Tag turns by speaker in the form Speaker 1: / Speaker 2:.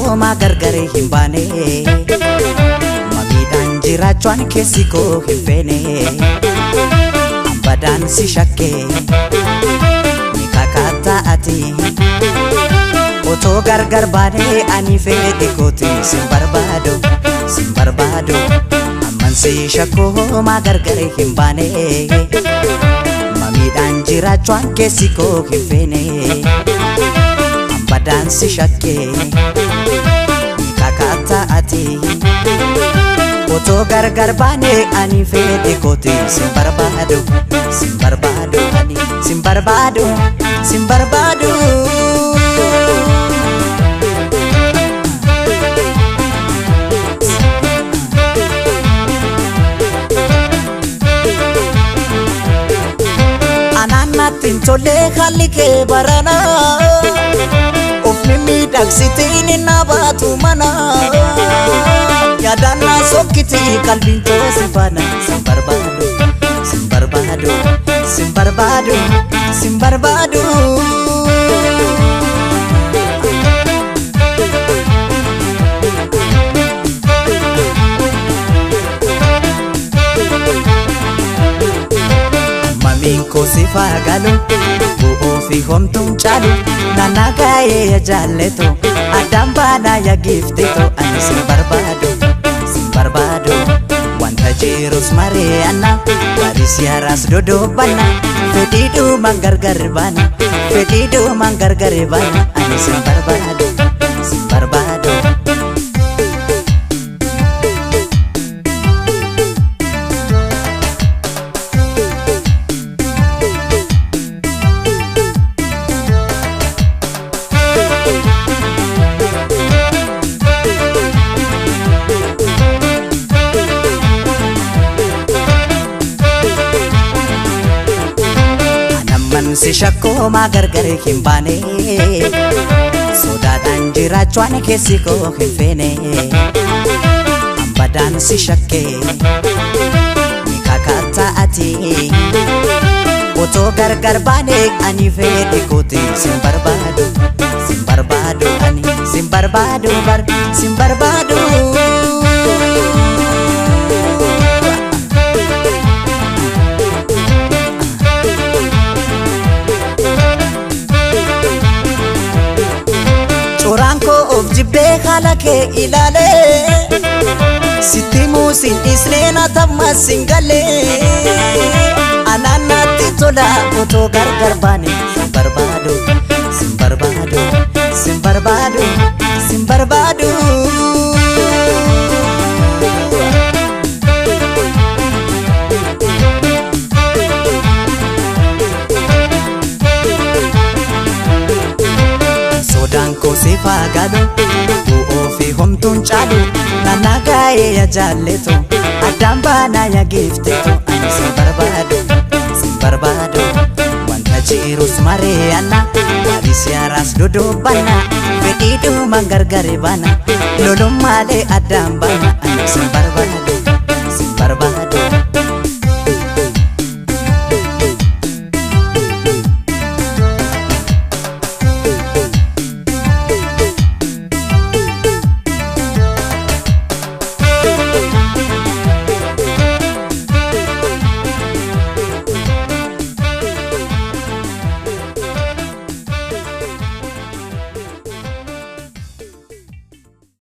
Speaker 1: shakkoo maa gargar hin baane. Mamiidhaan jiraachuun keessi koo hin feene. Ambadaan si shakkee ni kakaataa ati. Otoo gargar baanee ani fedhi kooti sin barbaadu, sin barbaadu. Amman si shakkoo maa gargar hin baane. Mamiidhaan jiraachuun keessi koo hin feene. Ambadaan si shakkee ni kakaataa ati. Otoo gargar baanee ani fedhi kooti sin barbaadu, sin barbaadu ani sin barbaadu, sin barbaadu. Anaan natti hin tolle haalli kee barana. Of mimmiidhagsitiin na baatu mana. Yaadaan na sokkiti qalbiin too si faana. Sin barbaadu, sin barbaadu, sin barbaadu, sin barbaadu. Mamiin koo si faagalu bu'uu fi homtuun caalu naannaa gaa'ee ya jaalletu addaan baanaa ya giiftetu ani sin barbaadu, sin barbaadu. Wanta jirus mari'anna baris yaaraas dodoobanna fedhiidhumaan gargar baana, fedhiidhumaan gargar baana ani sin barbaadu, sin barbaadu. Anamman si shakkoo maa gargar hin baane. Sodaadhaan jiraachuun keessi koo hin feene. Ambadaan si shakkee ni kakaataa ati. Otoo gargar baane ani fedhi kooti sin barbaadu, sin barbaadu ani sin barbaadu bar sin barbaadu. Coraan koo of jibbee haala kee ilaalee sitti muusin dhiisnee na tammas sin galee. Anaan natti tola otoo gargar baane sin barbaadu, sin barbaadu, sin barbaadu, sin barbaadu. Sodaan koo si faagalu bu'uu fi homtuun caalu naannaa gaa'ee ya jaalletu addaan baanaa ya giiftetu ani sin barbaadu, sin barbaadu. Wanta jirus mari'anna baris yaaraas dodoobanna fedhiidhumaan gargar baana lolummaalee addaan baana ani sin barbaadu.